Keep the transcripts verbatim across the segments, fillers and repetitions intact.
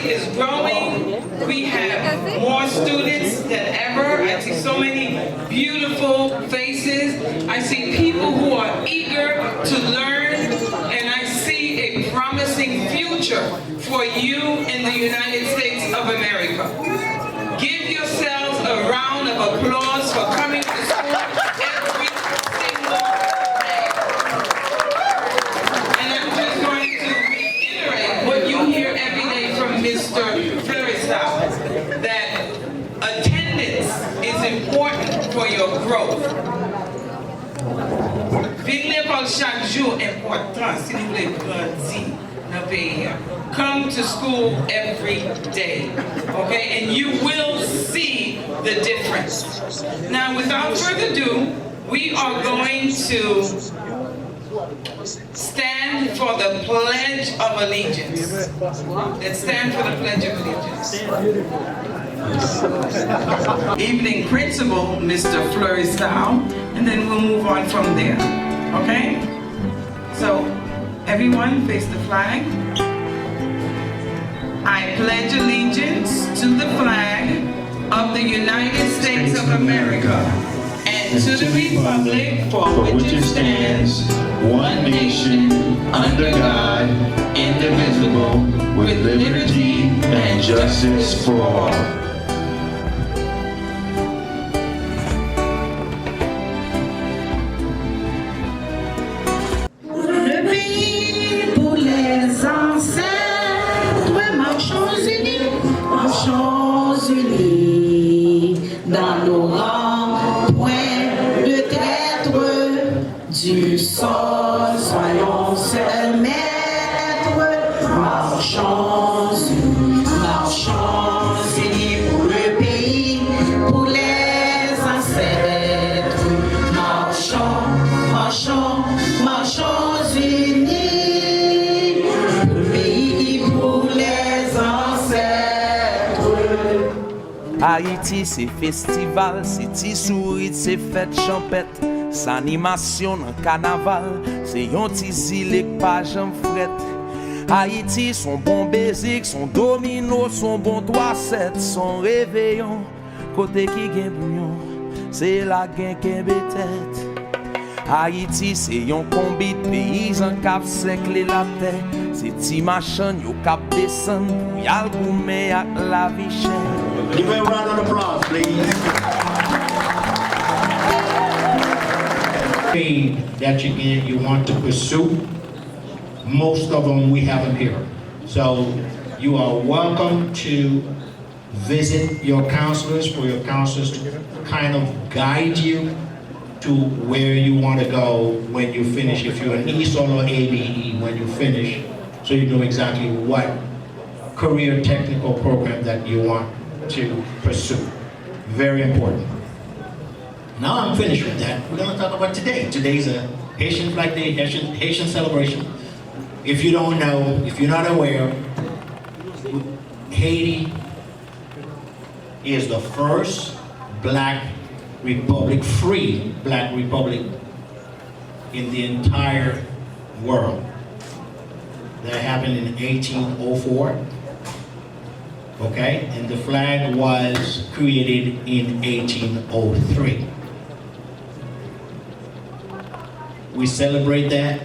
is growing. We have more students than ever. I see so many beautiful faces. I see people who are eager to learn, and I see a promising future for you in the United States of America. Give yourselves a round of applause for coming to school every single day. And I'm just going to reiterate what you hear every day from Mister Fleuristal, that attendance is important for your growth. Vin lekòl chak jou enpòtan si nou vle grandi nan peyi a. Come to school every day, okay? And you will see the difference. Now, without further ado, we are going to stand for the Pledge of Allegiance. Let's stand for the Pledge of Allegiance. Evening Principal, Mister Fleuristal, and then we'll move on from there. Okay? So, everyone, face the flag. I pledge allegiance to the flag of the United States of America and to the republic for which it stands, one nation, under God, indivisible, with liberty and justice for all. Le pays pour les ancêtres, marchons unis, marchons unis, dans nos rangs, point de traître, du sol, soyons seuls maîtres, marchons unis, marchons unis pour le pays, pour les ancêtres, marchons, marchons, marchons unis, pour le pays, pour les ancêtres. Ayiti se festival, se ti sourit, se fèt chanpèt, se animasyon nan kanaval, se yon ti zile k pa janm frèt. Ayiti s on bon bezik, s on domino, s on bon twa sèt, s on reveyon. Kote ki gen bouyon, se la gen kenbe tèt. Ayiti se yon konbit peyizan k ap sèkle latè. Se ti machann yo k ap desann pou y al goumen ak lavi chè. Give a round of applause, please. Thing that you can, you want to pursue, most of them we have them here. So you are welcome to visit your counselors, for your counselors to kind of guide you to where you want to go when you finish. If you're an E S O L or A B E when you finish, so you know exactly what career technical program that you want to pursue. Very important. Now I'm finished with that. We're going to talk about today. Today's a Haitian Flag Day, Haitian, Haitian celebration. If you don't know, if you're not aware, Haiti is the first black republic, free black republic in the entire world. That happened in eighteen oh four. Okay? And the flag was created in eighteen oh three. We celebrate that.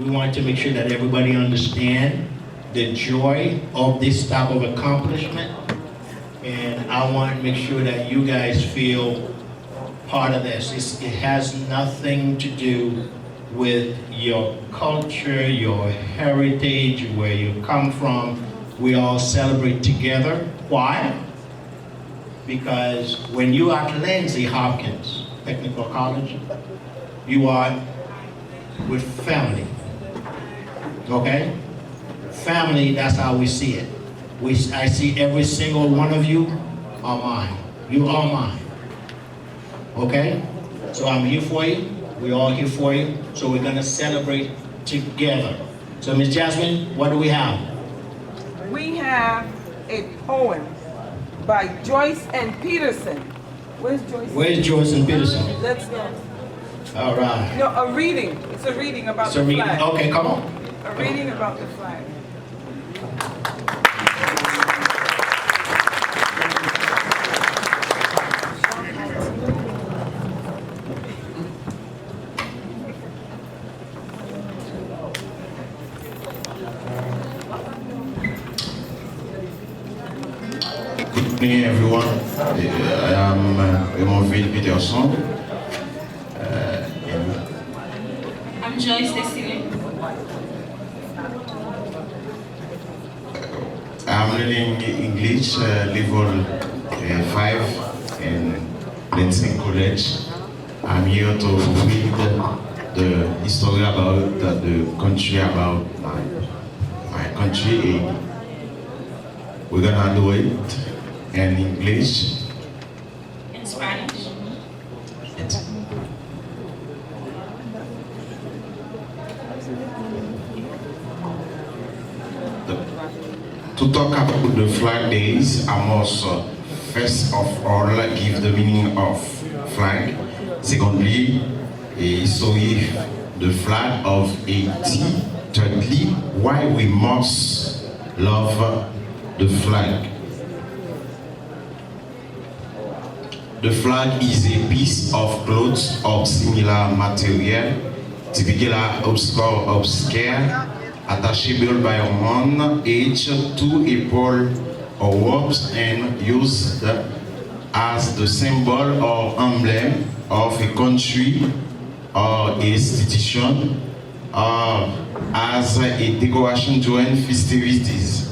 We want to make sure that everybody understand the joy of this type of accomplishment. And I want to make sure that you guys feel part of this. It's, it has nothing to do with your culture, your heritage, where you come from. We all celebrate together. Why? Because when you at Lindsey Hopkins Technical College, you are with family. Okay? Family, that's how we see it. We, I see every single one of you are mine. You are mine. Okay? So I'm here for you. We're all here for you. So we're going to celebrate together. So, Miss Jasmine, what do we have? We have a poem by Joyce N. Peterson. Where's Joyce? Where's Joyce N. Peterson? Let's go. All right. No, a reading. It's a reading about the flag. It's a reading. Okay, come on. A reading about the flag. Good morning, everyone. Uh, I am uh, Raymondville Peterson. Uh, and I'm Joyce Desiré. I'm learning English uh, level uh, five in Lansing College. I'm here to read the history about the country, about my my country. We're gonna do it in English. In Spanish. To talk about the flag days, I must uh, first of all give the meaning of flag. Secondly, a history the flag of Haiti. Thirdly, why we must love the flag. The flag is a piece of cloth or similar material, typically obscure, obscure, attachable by one edge to a pole or rope and used as the symbol or emblem of a country or institution or as a decoration during festivities.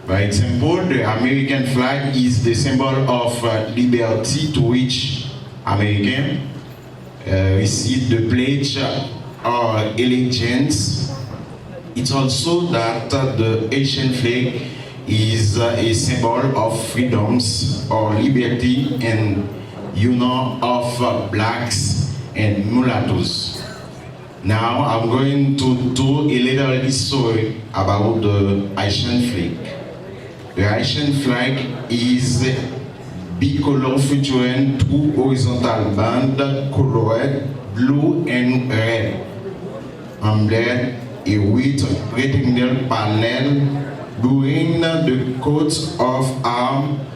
By example, the American flag is the symbol of uh, liberty to which American uh, receive the pledge or allegiance. It's also that uh, the Haitian flag is uh, a symbol of freedoms or liberty and union of uh, blacks and mulattoes. Now I'm going to do a little history about the Haitian flag. The Haitian flag is bicolor featuring two horizontal band colored blue and red, emblazoned with rectangular panel during the coat of arms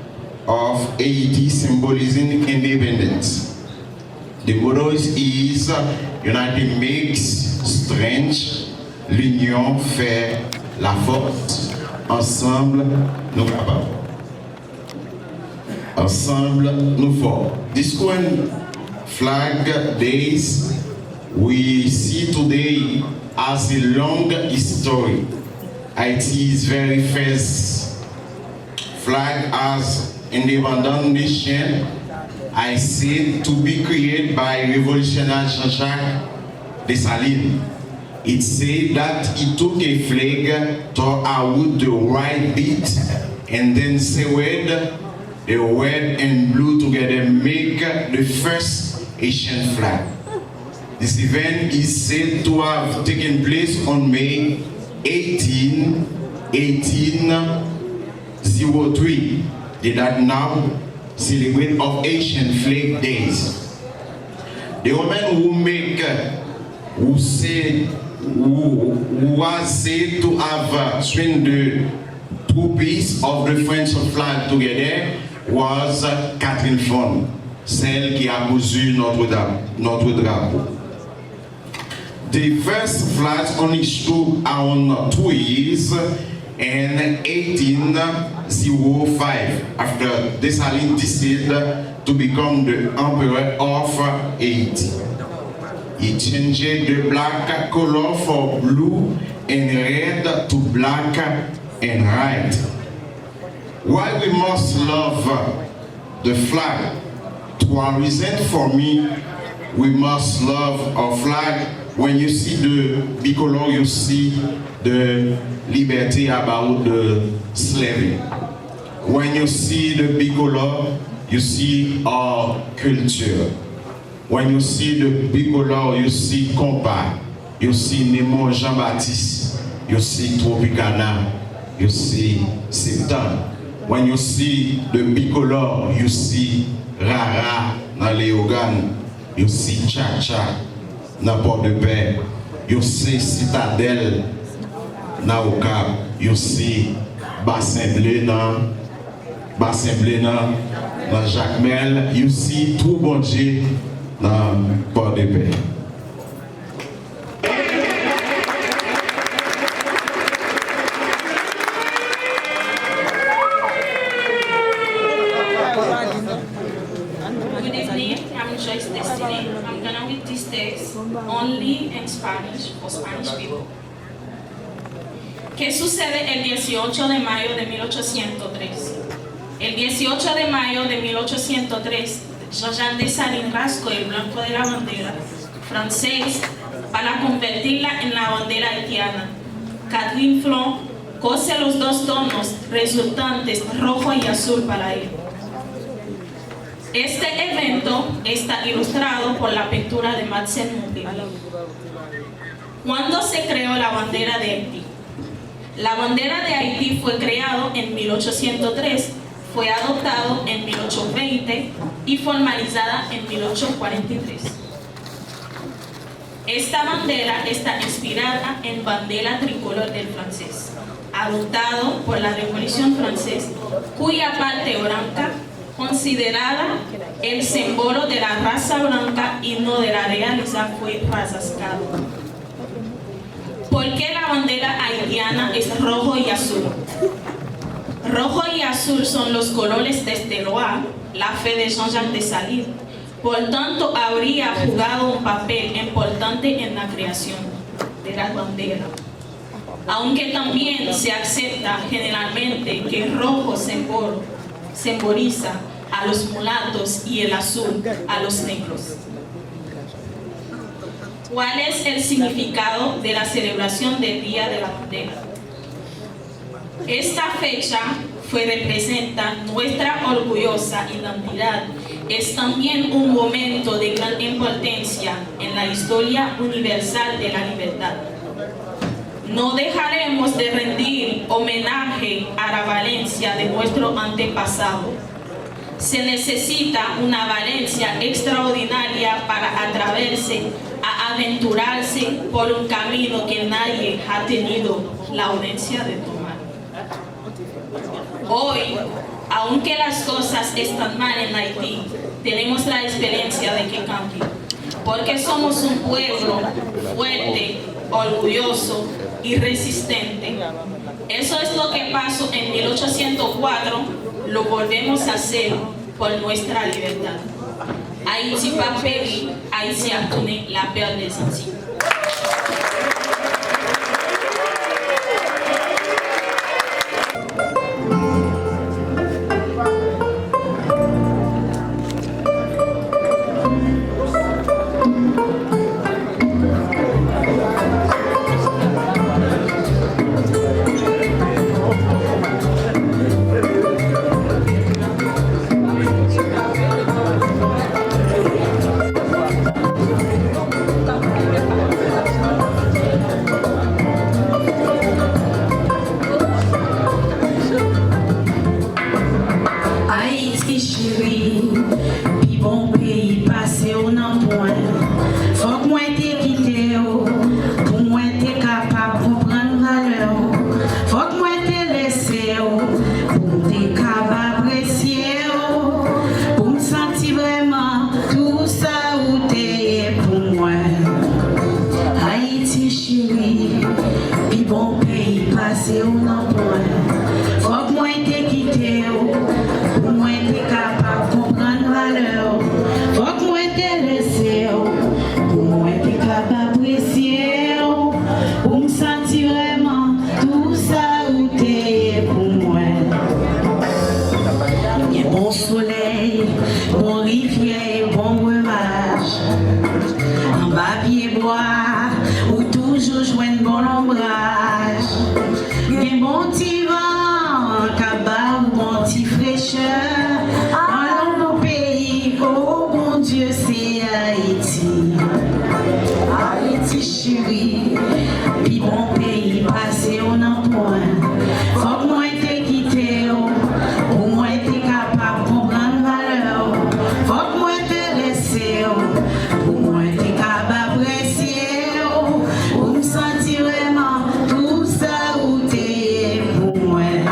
of Haiti symbolizing independence. The motto is Unity makes strength, l'union fait la force. Ensemble, nous capables. Ensemble, nous forts. This one flag days we see today has a long history. Haiti is very first flag as independent nation I said to be created by Revolutionary Jean-Jacques Dessalines. It said that he took a flag, tore out the white bit, and then sewed the red and blue together make the first Haitian flag. This event is said to have taken place on May eighteen, eighteen zero three, the date now celebrated of Haitian Flag Days. The woman who make, who said, who, who was said to have uh, swing the two piece of the French flag together was uh, Catherine Fon, celle qui a cousu notre, dra- notre drapeau. The first flag only stood on two years in eighteen oh five after Dessalines decided to become the emperor of Haiti. He changed the black color for blue and red to black and white. Why we must love the flag? Trois reasons for me we must love our flag. When you see the bicolor, you see the liberty about the slavery. When you see the bicolor, you see our culture. When you see the bicolor, you see konpa, you see Nemon Jean Baptiste, you see Tropicana, you see Septan. When you see the bicolor, you see Rara nan Leyogàn, you see Tchatcha nan Pòdepè, you see Sitadèl nan Okap, you see Basen Ble nan Basen Ble nan nan Jakmèl, you see Twou Bondye nan Pòdepè. Only in Spanish for Spanish people. ¿Qué sucede el dieciocho de mayo de mil ochocientos tres? El dieciocho de mayo de mil ochocientos tres, Jean-Jacques Dessalines rascó el blanco de la bandera francés para convertirla en la bandera haitiana. Catherine Flon cose los dos tonos resultantes, rojo y azul, para él. Este evento está ilustrado por la pintura de Marcel Montpellier. ¿Cuándo se creó la bandera de Haití? La bandera de Haití fue creado en mil ochocientos tres, fue adoptado en mil ochocientos veinte y formalizada en mil ochocientos cuarenta y tres. Esta bandera está inspirada en bandera tricolor del francés, adoptado por la Revolución Francesa, cuya parte blanca, considerada el símbolo de la raza blanca, himno de la realeza, fue rasgado. ¿Por qué la bandera haitiana es rojo y azul? Rojo y azul son los colores desde el hogar, la fe de Jean-Jacques Dessalines, por tanto, habría jugado un papel importante en la creación de la bandera. Aunque también se acepta generalmente que rojo simbolo-, simboliza a los mulatos y el azul a los negros. ¿Cuál es el significado de la celebración del Día de la Bandera? Esta fecha fue representa nuestra orgullosa identidad. Es también un momento de gran importancia en la historia universal de la libertad. No dejaremos de rendir homenaje a la valencia de nuestro antepasado. Se necesita una valencia extraordinaria para atreverse a aventurarse por un camino que nadie ha tenido la audacia de tomar. Hoy, aunque las cosas están mal en Haití, tenemos la esperanza de que cambie, porque somos un pueblo fuerte, orgulloso y resistente. Eso es lo que pasó en mil ochocientos cuatro, lo volvemos a hacer por nuestra libertad. Ayiti p ap peri, Ayiti ap tounen la perle des Antilles. Ayiti cheri, pi bon peyi pase w nan pwen. Fòk mwen te kite w pou mwen te kapab konprann valè w. Fòk mwen te lese w pou m te kab apresye w, pou m santi vrèman tou sa ou te ye pou mwen. Ayiti cheri, pi bon peyi pase w nan pwen. Fòk mwen te kite w pou mwen te kapab konprann valè w. Fòk mwen te lese w pou mwen te kab apresye w, pou m santi vrèman tou sa ou te ye pou mwen. Gen bon solèy, bon rivyè e bon brevaj. Anba pye bwa, ou toujou jwenn bon lonbraj. Gen bon ti van k ap ba ou bon ti frechè. Alò mon peyi, o Bondye, se Ayiti. Ayiti cheri, pi bon peyi pase w nan pwen. Fòk mwen te kite w pou mwen te kapab konprann valè w. Fòk mwen te lese w pou mwen te kab apresye w, pou m santi vrèman tou sa ou te ye pou mwen.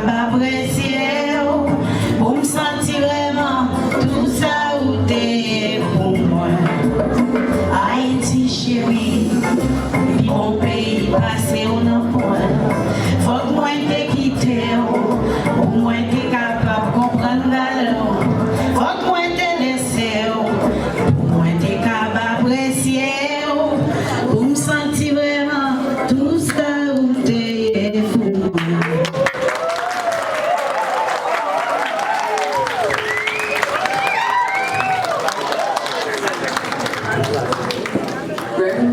Apresye w, pou m santi vrèman tout sa ou te ye pou mwen. Ayiti cheri, pi bon peyi pase w nan pwen. Fòk mwen te kite w, pou mwen te